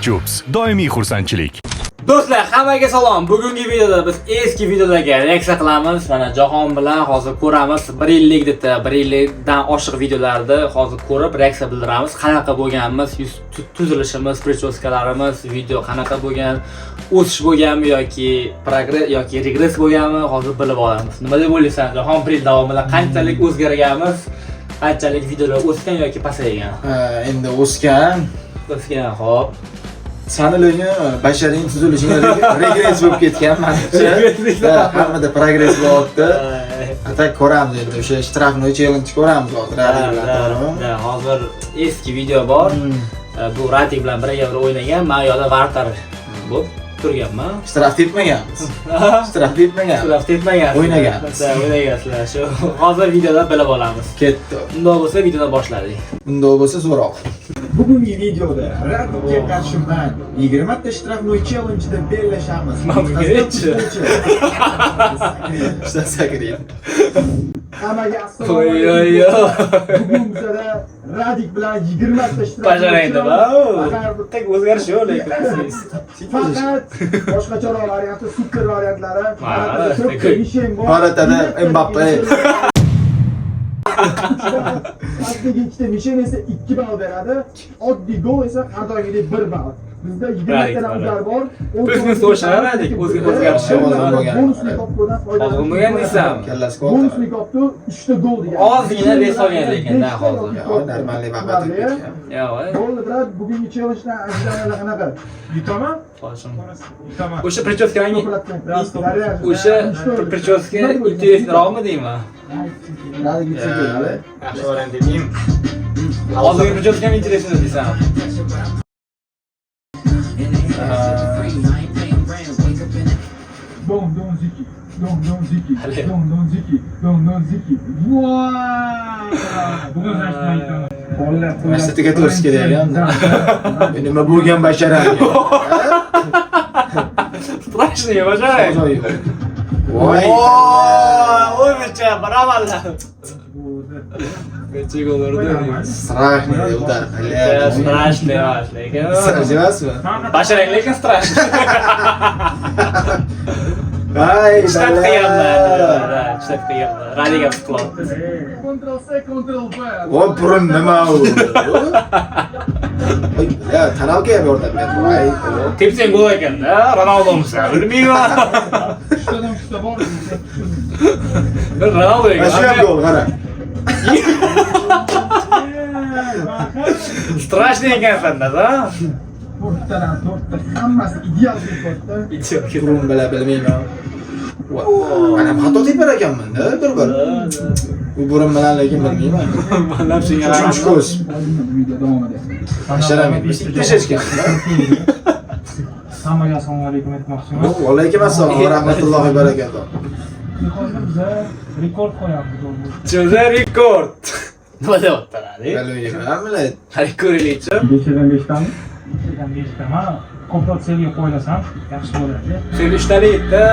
Chupa Chups doimiy xursandchilik. Do'stlar, hammaga salom. Bugungi videoda biz eski videolarga reaksiya qilamiz. Mana Jahon bilan hozir ko'ramiz. 1 yillik deta, 1 yildan oshiq videolarni hozir ko'rib reaksiya bildiramiz. Qanaqa bo'lganmiz, yuz tuzilishimiz, прическа larimiz, video qanaqa bo'lgan, o'sish bo'lganmi yoki progress yoki regress bo'lganmi, hozir bilib olamiz. Nima deb o'ylaysan, Jahon, 1 yil davomida qanchalik o'zgarganmiz? Qanchalik videolar o'sgan yoki pasaygan? Ha, endi o'sgan. O'sgan, xo'p. Sani lekin basharing tuzilishing regress bo'lib ketgan manimcha. Ha, hammada progress bo'lyapti. А так ko'ramiz endi o'sha штрафной challenge ko'ramiz hozir Radik bilan, to'g'rimi? Да, hozir eski video bor. Bu Radik bilan birga bir o'ynagan, men u yoqda вратарь bo'lib turganman. Shtraf tepmaganmiz. Shtraf tepmaganmiz. Shtraf tepmagansiz. O'ynaganmiz. Да, o'ynagansizlar. Shu hozir videoda bilib olamiz. Ketdi. Undoq bo'lsa videoni boshladik. Bundoq bo'lsa zo'roq. Bugungi videoda Radikka qarshi man 20 ta штрафной challenge'da bellashamiz. Man bunga nechi? Ishdan sakraydi. Hammaga assalomu Oy oy alaykum. oy. Bugun bizada Radik bilan 20 ta штрафной Bajaraydi challenge. ba. Faqat Tek o'zgarish yo'q lekin. Faqat boshqacharoq varianti, super variantlari. Ha, To'rtta mishen bor. Ворота da Mbappe. Pastdagi ikkita mishen esa 2 ball beradi. Oddiy gol esa har doimgidek 1 ball. Bizda 20 Radik, ta ular bor. Плюс-минус o'sha, Radik, o'zgarish yo'q. Bonusli koptodan foydalanib. Ozg'in bo'lgan deysan. Kallasi Bonusli katta. kopto 3 ta gol degan. Ozgina вес olgan lekin, da, hozir. Yo, нормальный vaqt o'tib ketgan. Yo'q. Bo'ldi, брат, bugungi challengedan ajralmalar qanaqa? Yutaman. Boshim. Yutaman. O'sha прическа O'sha o'sha прическа интересный roqmi deyman? Radik yutsa keladi. Yaxshi variant demeyim. Hozirgi прическа ham интересный deysan. Don don ziki, don don ziki, don don ziki, don don ziki. Bugun значит yutaman. Bolalar Mana shu yerga to'rish kerak ekan. Nima bo'lgan basharam? Страшный, bajaray. Voy. Oy, necha baravarlar. Necha gol urdi? Страшный удар. Страшный emas, lekin. Страшный emasmi? Basharang lekin страшный. Ay, Ishlab qilganman. Ishlab qilganman. Radik ham qilyapti. Ctrl C, Ctrl V. Voy, burun nima u? Oy, ya, тоналка ham yordam berdi. Voy. Tepsang gol ekanda, Ronaldomisan, bilmayman. Uchtadan uchta bor. Bir Ronaldo Mana shu ham ekan. gol, qara. Страшный ekansan-da, ha? To'rttadan to'rtta hammasi ideal to'rtta. Idiot. Burun bilan bilmayman. Voy, mana ham xato tepar ekanman-da, bir-bir. Bu burun bilan lekin bilmayman. Manam shunga Uchinchi ko'z. Video davomida. Basharam ikkita sheshgan. Hammaga assalomu alaykum aytmoqchiman. Va alaykum assalom va rahmatullohi va barakatuh. Hozir biza rekord qo'yamiz. Cho'za rekord. Nima deyapti Radik? Bilmayman, bilmayman. Hali ko'raylikchi. 5dan 5tami? 5dan 5ta. Man ko'proq sevgi qo'ylasam yaxshi bo'ladi. Sen uchtalik da.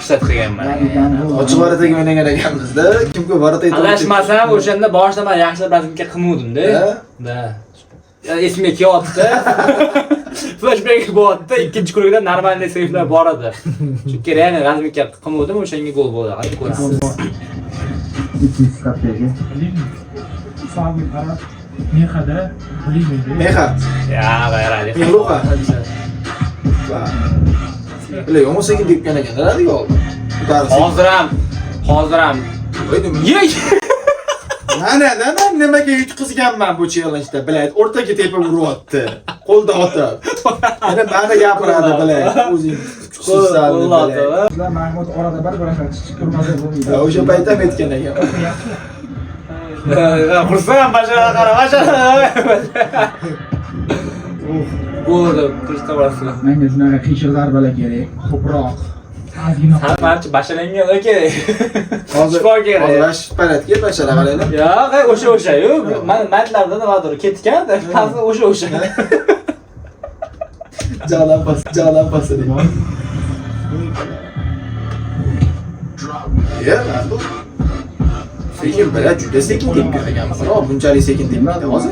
Ishlat qilganman. Ochiq ворота ga o'ynagan ekanmiz-da. Kim ko'p ворота ga Adashmasam o'shanda boshida man yaxshilab разминка qilmovdim-da. Ha? Да. Ya, esimga kelyapti. Flashback bo'lyapti. Ikkinchi круг da нормальный seyflar bor edi. Chunki реально разминка qilmovdim, o'shanga gol bo'ldi. Hali ko'rasiz. Ikkinchi strategiya. Слабый taraf Mexada bilmaydi. Meha. Ya, Radik. Mehluqa. Бля, yomon sekin tepgan ekan, Radik oldin. Hozir ham, hozir ham. Voy, nima? Yey! Mana, nima nimaga yutqizganman bu challenge'da, блядь, o'rtaga tepib uryapti. Qo'lda otib. Yana mani gapiradi, блядь. O'zing kuchsizsan, Qo'lda блядь. otib. Sizlar Mahmud orada bir birasini chichib turmasa bo'lmaydi. Ha, o'sha payt ham aytgan ekan. Xursand bashara qara, bashara. Bo'ldi, turishda borasizlar. Menga shunaqa qiyshiq zarbalar kerak, ko'proq. Ozgina San manimcha basharangga kerak. Hozir Shifo kerak. hozir vash paratga bashara qaranglar. Yo'q, o'sha o'sha-yu. Man matlarda nimadir ketgan, pasti o'sha o'sha. Jag'dan pas, jag'dan pas deydi. Ya, bu. Lekin бля, juda sekin tepgan ekan. Biroq bunchalik sekin tepmaydi hozir.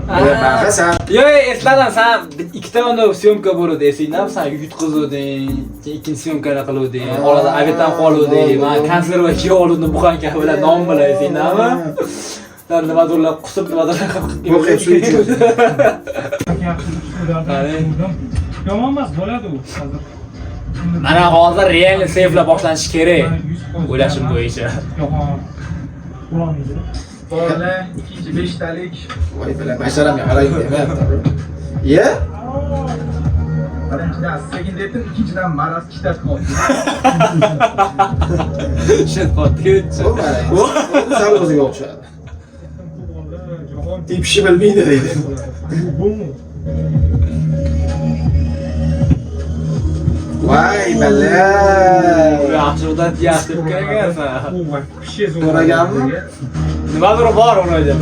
Baxa san. Yo, esladim, san ikkita unda съёмка bo'ldi, esingdami? San yutqizuvding, keyin ikkinchi съёмка ni qiluvding, orada обед dan qoluvding, man konserva kiyib oluvdim буханка bilan, non bilan, esingdami? San nimadirlar qusib, nimadirlar qilib Yo'q, suv ichib. Yaxshi uch urdim. Yomon emas bo'ladi u hozir. Mana hozir реально seyflar boshlanishi kerak. O'ylashim bo'yicha. Jahon urolmaydi. Bolalar ikkinchi beshtalik. Voy бля, basharamga qarang demayapti. Ye? Birinchidan sekin dedim, ikkinchidan maraz ikkitasi qoldi. Shit, qotdi. Bu mana. Sal o'ziga o'xshadi. Tepishni bilmaydi deydi. Bu Voy бля. Yaxshi udat, yaxshi tepgan ekansan. Bu вообще zo'r. So'raganmi? Nimadir bor uni deb.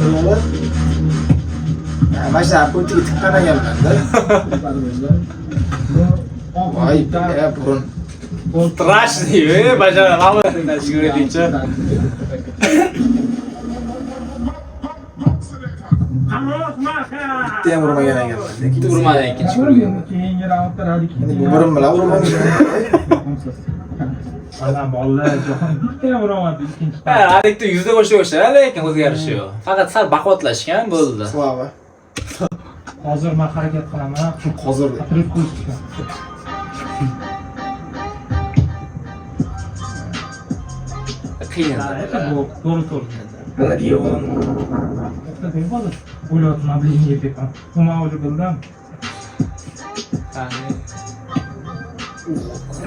Mana shu puntiga tiqqan ekanman-da. Voy бля, burun. Страшный, bashara, mana shu ko'raylikchi. Bitta ham urmagan ekanman. Bitta urmadi ikkinchi круг. Keyingi raundda Radik. Endi bu burun bilan urmagan. Adam bolalar Jahon bitta ham urolmadi ikkinchi. Ha, Radikda yuzda o'sha o'sha, lekin o'zgarishi yo'q. Faqat sal baquvvatlashgan bo'ldi. Слава. Hozir men harakat qilaman. Hozir. Отрыв qilishga. Qiyin. Bu to'g'ri to'g'ri. To'xta, hozir o'ylayapman, ближний tepam. Bu men уже bildim.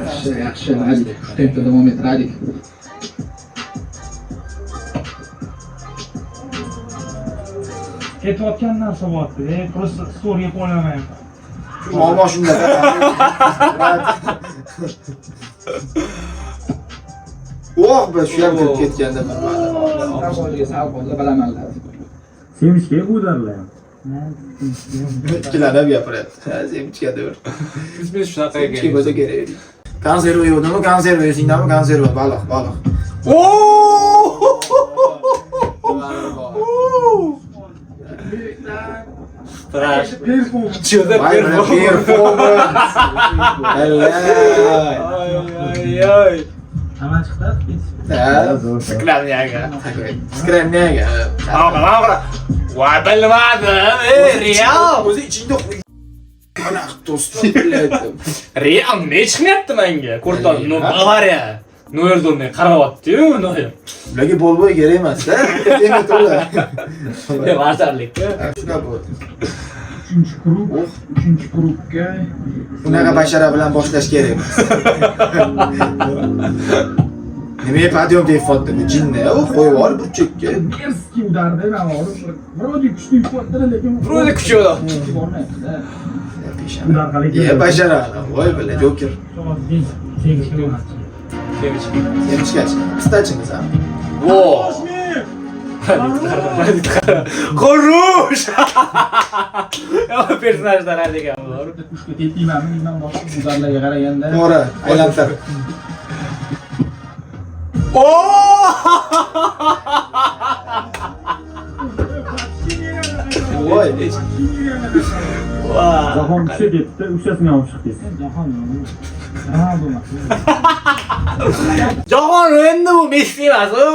Yaxshi, yaxshi Radik. Shu tempda davom et Radik. Ketayotgan narsa bo'lyapti. Просто storyga qo'yolmayapman. Shu muammo shunda. Oh, be, shu ham kirib ketganda bilmadim. Sal qoldi, bilamanlar. Semishga udarlar. Ikkilanib gapiryapti. Ha, semchka deb. Biz shunaqa Semchka ekan. bo'lsa kerak. Konserva yedimi? Konserva yesingdami? Konserva, baliq, baliq. Oo! Страшно. Что за Voy, бля, performance? performance. Alla. Ay, ay, ay. Nima chiqdi? Ha, Скромняга. Скромняга. Mana qara. Voy, bilmadim. Ey, real. O'zi ichingda mana do'stim, блядь. Real ne chiqmayapti menga? Ko'rton, no Bavariya. Noyerdonga qarayapti-yu, Noyer. Ularga bo'lboy kerak emas-da. Demak ular. Vazirlikka. Shunaqa bo'ldi. Uchinchi круг, uchinchi круг ga Unaqa bashara bilan boshlash kerak emas. Nimaga подъём deyapti bu jinni? U qo'yib yubor burchakka. Мерзкий удар da mana вроде kuchli yutyapti, lekin Вроде kuchli. Bormayapti-da. Ular qalay Ye bashara. Voy бля, Joker. Semishka. Semishkachi. Pistachimiz ha. Во! Хорош! Ya personajlar degan bor. Kuchga tepmaymanmi, bilmam boshqa удар larga qaraganda. To'g'ri, aylantir. O! Voy. Jahon kuchi debdi, uchtasini olib chiqdingiz. Jahon Ronaldo emas. Jahon endi bu Messi emas u.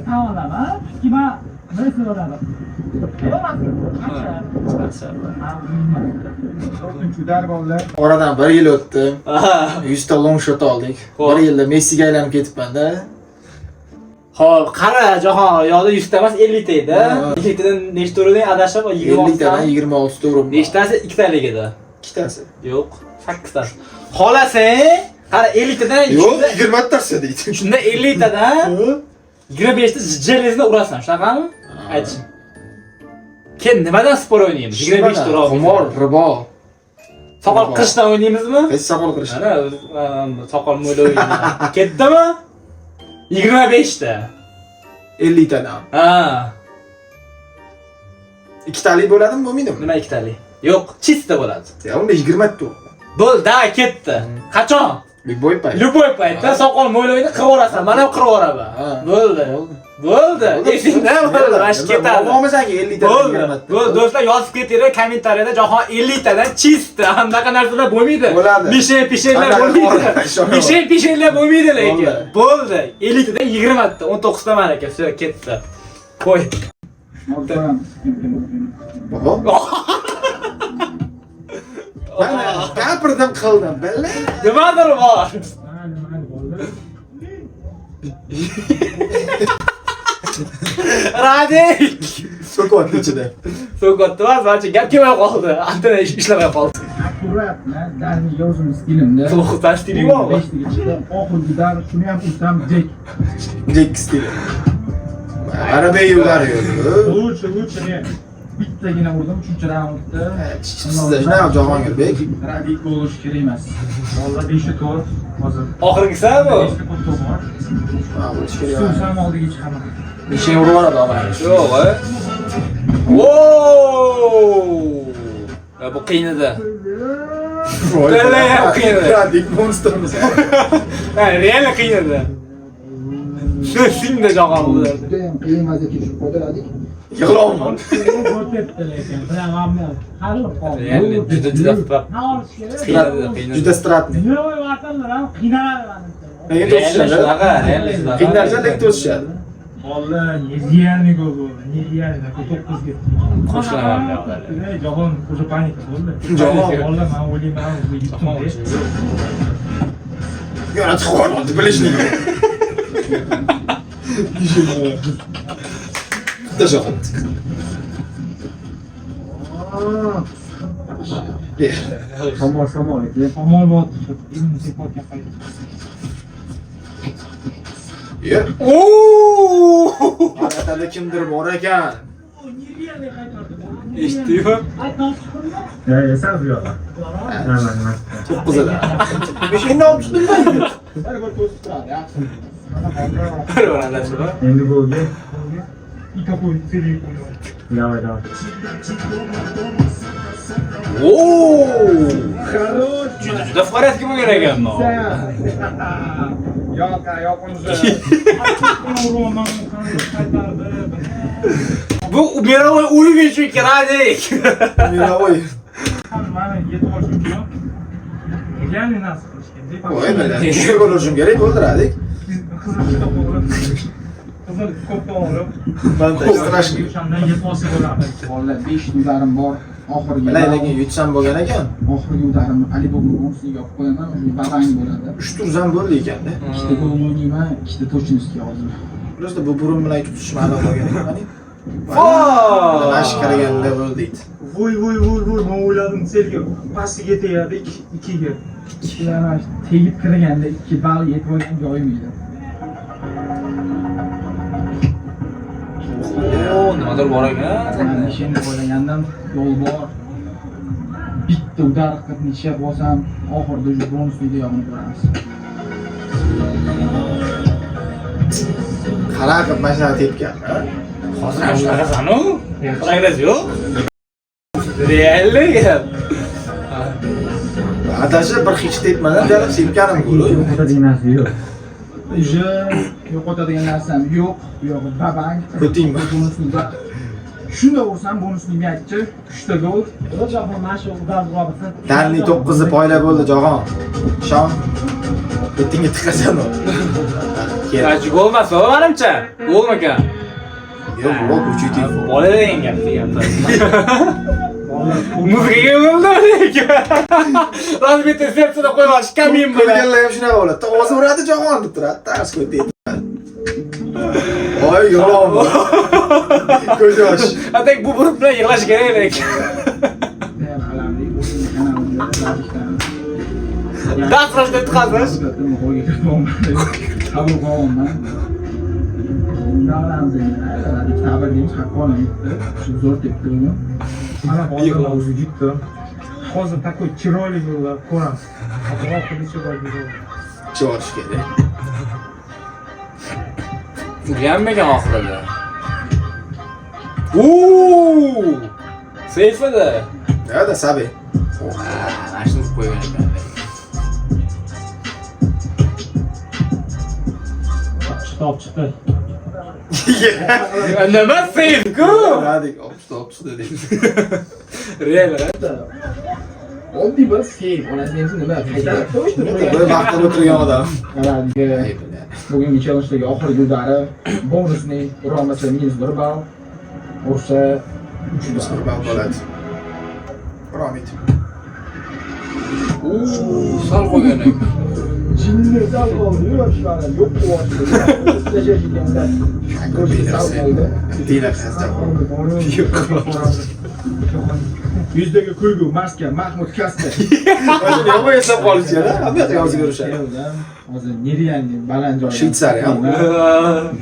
Tomonlama, chunki man Messi bo'ladi. To'rtinchi удар bolalar. Oradan bir yil o'tdi. 100 ta long shot oldik. Xo'p. Bir yilda Messiga aylanib ketibman-da. Xo'p, qara Jahon, yo'qda 100 ta emas, 50 ta edi. Ha. 50 tadan nechta urдing adashib? 50 tadan 26 26 ta uribman. Nechtasi ikkitalik edi? Ikkitasi. Yo'q, 8 tasi. Xolasang, qara 50 tadan Yo'q, 20 tasi deydi. Shunda 50 tadan 25 ta железно urasan, shunaqami? Aytishim. Keyin nimadan sport o'ynaymiz? 25 ta ura. Qumor, ribo. Soqol qirishdan o'ynaymizmi? Hech soqol qirish. Mana soqol mo'yla o'ynaymiz. Ketdimi? 25 ta. 50 tadan. Ha, Ikkitalik bo'ladimi, bo'lmaydimi? nima ikkitalik? Yo'q, чисто bo'ladi. Ya unda 20 ta. Bo'ldi, da ketdi. Qachon? Любой payt. Любой paytda soqol mo'ylovingni qirib yuborasan. Men ham qirib yuboraman. Ha. Bo'ldi. Bo'ldi. Esingdan bo'ldi. Mana shu ketadi. Muammo 50 tadan Bo'ldi. 20 ta. Bo'ldi. Do'stlar, yozib ketinglar kommentariyada Jahon 50 tadan чисто. Anaqa narsalar bo'lmaydi. Bo'ladi. Mishen pishenlar Qanaqa bo'lmaydi. bor, ishonaman. Mishen pishenlar bo'lmaydi lekin. Bo'ldi. Bo'ldi. 50 tadan 20 ta, 19 ta maniki. Всё, ketdi. Qo'y. Hozir ko'ramiz. Kim kim bo'lishini. Bobo. Mana gapirdim qildim. Billa. Nimadir bor. Mayli, mayli bo'ldi. Radik. So'kyapti ichida. So'kotdi emas, manimcha gap kelmay qoldi. Antena ishlamay qoldi. Аккуратно, дальний o'zim stilimda. To'g'ri, stili bormi? Beshtaga chiqdim. Oxirgi удар, shuni ham ursam jek. Jek stili. Arabiya yo'llari yo'q. Лучше, лучше, не. Bittagina urdim, uchinchi raundda. Sizda shunaqa Jahongirbek. Radik gol urish kerak emas. Valla 5 4 hozir. Oxirgisi bu. 5 ko'p to'p bor. Ha, bo'lishi kerak. Sursam oldiga chiqaman. Nishon urib yuboradi omad. Yo'q, e. Wow! Ya bu qiyin edi. Billa ham qiyin edi. Radik monstermiz. Ha, real qiyin edi. Shu singda jahon bu. Juda ham qiyin vaziyatga tushib qoldi Radik. Yig'layapman. Gol tepdi lekin. Bilaman, hali qoldi. Real juda juda Nima olish kerak? qiyin edi, qiyin edi. Juda stratni. Yo'q, vatanlar ham qiynaladi manimcha. Lekin Real to'sishadi. shunaqa, real shunaqa. Qiynalsa lekin to'sishadi. Valla нереальный gol bo'ldi. Нереальный такой 9 ga. Qo'shilaman bu yoqda. Jahon уже паника bo'ldi. Jahon. Valla men o'ylayman, уже yutdim deb. Yana chiqib oldi bilishni. Bitta jahon. Ber. Shamol, shamol aka. Shamol botdi. Sepotga qaytdi. Yer. Oo! Haratada kimdir bor ekan. Нереальный qaytardi. Eshitdingmi? Ya, esa bu yoqqa. Nima, nima. To'qqizida. Beshinda olib chiqdim. Bir gol to'sib turadi, yaxshi. Bir o'ralashib. Endi golga. И такой целый o'ylayapti. Давай, давай. Oo! Хорош. Juda juda farazga bo'lgan ekan bu. Yo'q, yo'q unisi. Urib, qaytardi. Bu мировой уровень chunki Radik. Мировой. Mani yetib olish uchun реальный narsa qilish kerak. Voy billa. Uchta gol urishim kerak bo'ldi Radik. Qizil kitob olib, qizil kopta olib, Manda страшный. o'shandan yetib olsa bo'ladi. Valla 5 удар im bor. Oxirgi. Bilay lekin yutsam bo'lgan ekan. Oxirgi удар imni по-любому bonusliga olib qo'yaman, уже barang bo'ladi. 3 tursam bo'ldi ekanda. Ikkita gol o'ynayman, ikkita точность ga hozir. Просто bu burun bilan tutish ma'no bo'lgan ekan. Mana Voy! mana shu qaraganda bo'ldi deydi. Voy voy voy voy, men o'yladim цель ga pastiga tegadi, 2 ga. Mana shu tegib kirganda 2 ball yetib olgan joyim edi. Oo, nimadir bor ekan. Man nishonni o'ylagandim, yo'l bor. Bitta удар qilib nisha bo'lsam, oxirida уже bonuslikda yog'ini ko'ramiz. Qanaqa qilib mana shunaqa tepgan? Hozir ham shunaqasan-u. Progress yo'q. Reallik. Adashi bir hech tepmadan jalab sepganim gol. Yo'qotadigan narsa yo'q. Уже yo'qotadigan narsam yo'q. Bu yog'i babank. Ko'tingmi? Bonuslikda. Shunda ursam bonusli мяч chi, 3 ta gol. Jahon mana shu удар ursa. Danli 9 ni poylab bo'ldi Jahon. Shon. Ko'tingga tiqasan u. Kerak. Aji gol emas, o manimcha. Golmikan? Yo'q, yo'q, uch telefon. Bola degan gap degan. Muzikaga bo'ldi lekin. Разбитое сердце ni qo'yib olish kamin bilan. Ko'rganlar ham shunaqa bo'ladi. Ovozi uradi Jahon deb turadi. Tars ko'p deydi. Oy, yig'layapman. Ko'z yosh. Atak bu burun bilan yig'lash kerak lekin. Judayam alamli. O'zimni kanalimda Radikdan. Dastlashda yutqazish. Qo'lga kiritolmadim. Qabul qilyapman. Qilamiz endi. Radik tabriklaymiz, haqqona yutdi. Shu zo'r tepdi bugun. Mana hozir o'zi yutdi. Hozir такой chiroyli gollar ko'ramiz. Oxirida chiroyli gol. Chiqarish kerak. Urganmikan oxirida? Uuu! Seyfida. Да, Sabi. Mana shuni urib qo'ygan ekan. Oltmishta olib chiqdi. Nima seyf-ku? Radik 60 ta olib chiqdi deydi. Real. Oddiy bir seyf, onasini emsin nima? Qaytarib qo'yishdi. Bir maqtab o'tirgan odam. Radikga bugungi challenjedagi oxirgi удар i bonusni urolmasa -1 ball, ursa 3 Minus ball. 1 ball bo'ladi. Romit. Sal qo'ygan ekan. Jinni sal qoldi, yo'q yo'q quvonchli. Sal qoldi. Yuzdagi kulgu, maska, Mahmud Kaska. Nima eslab qolishadi? Hamma yoqda yozib yurishadi. Hozir нереальный baland joydan. Shvetsariya.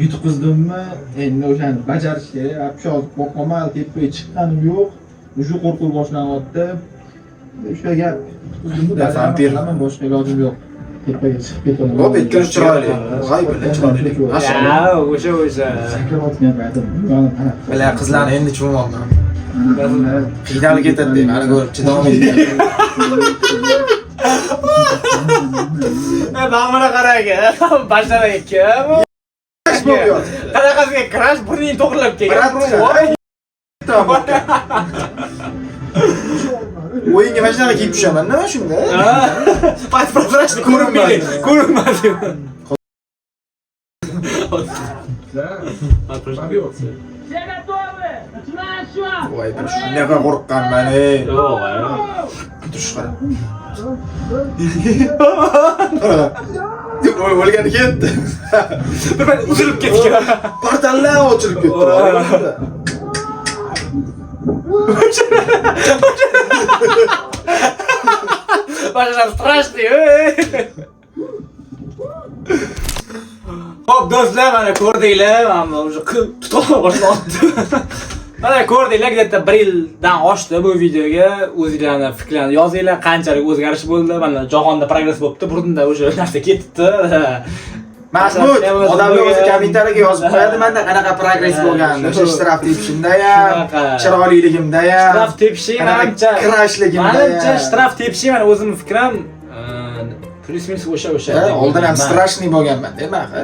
Yutqizdimmi? Endi o'shani bajarish kerak. Вообще hozir qo'rqaman, tepaga chiqqanim yo'q. Уже qo'rquv boshlanyapti. O'sha gap. Yutqizdimmi? Da, vampir. Bajarman, boshqa ilojim yo'q. Tepaga chiqib ketaman. Hop, ikkili chiroyli. Voy, bilan chiroyli. Mashalloh. Ya, o'sha o'sha. Sakrayotgan paytim dunyoni qarab. Bilan qizlarni endi tushunmayapman. Qiynalib ketadi, mani ko'rib chidolmaydi. Mana buni qarang. Bashar kim? Crash bo'lib yotibdi. Qanaqasiga crash burningni to'g'rilab kelgan. Voy. O'yinga mana shunaqa kiyib tushaman, nima shunda? Past прозрачный ko'rinmaydi. Ko'rinmaydi. Все готовы? Начинаем счет! Voy, bir shunaqa qo'rqqanman, ey. Yo'q, Turish qara. Qara. Voy, o'lgani ketdi. Bir payt uzilib ketgan. Portallar ochilib ketdi. Bashar страшный. Xo'p, do'stlar, mana ko'rdinglar, mana уже tutqon boshlandi. Mana ko'rdinglar, где-то 1 yildan oshdi bu videoga. O'zinglarning fikrlarini yozinglar, qanchalik o'zgarish bo'ldi. Mana jahonda progress bo'libdi, burnida o'sha narsa ketibdi. Mahmud, odamlar o'zi kommentariyaga yozib qo'yadi, menda qanaqa progress bo'lganini, o'sha shtraf tepishimda ham, Shunaqa. chiroyliligimda ham, Shtraf tepishi manimcha, krashligimda manimcha ham. shtraf tepishi mana o'zimning fikrim, плюс-минус o'sha o'sha. Ha, oldin ham страшный bo'lganman, demak, ha.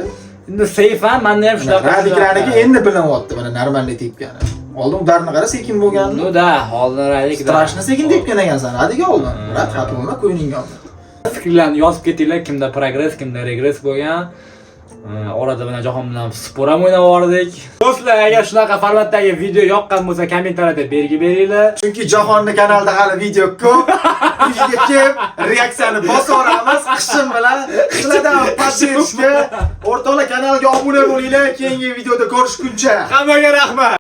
Endi seyf ham menda ham shunaqa. Radiklarniki endi bilinyapti, mana normalniy tepgani. Oldin удар ni qara sekin bo'lganini. Ну да, oldin Radik. Страшно sekin tepgan ekansan, Radik oldin. Brat, xato bo'lma, ko'nglingga olma. Fikrlarni yozib ketinglar, kimda progress, kimda regress bo'lgan. Orada bilan Jahon bilan spor ham o'ynab yubordik. Do'stlar, agar shunaqa formatdagi video yoqqan bo'lsa, kommentariyada belgi beringlar. Chunki Jahonni kanalida hali video ko'p. Uyga kelib reaksiyani bosaveramiz qishim bilan. Sizlardan поддержка. O'rtoqlar, kanalga obuna bo'linglar. Keyingi videoda ko'rishguncha. Hammaga rahmat.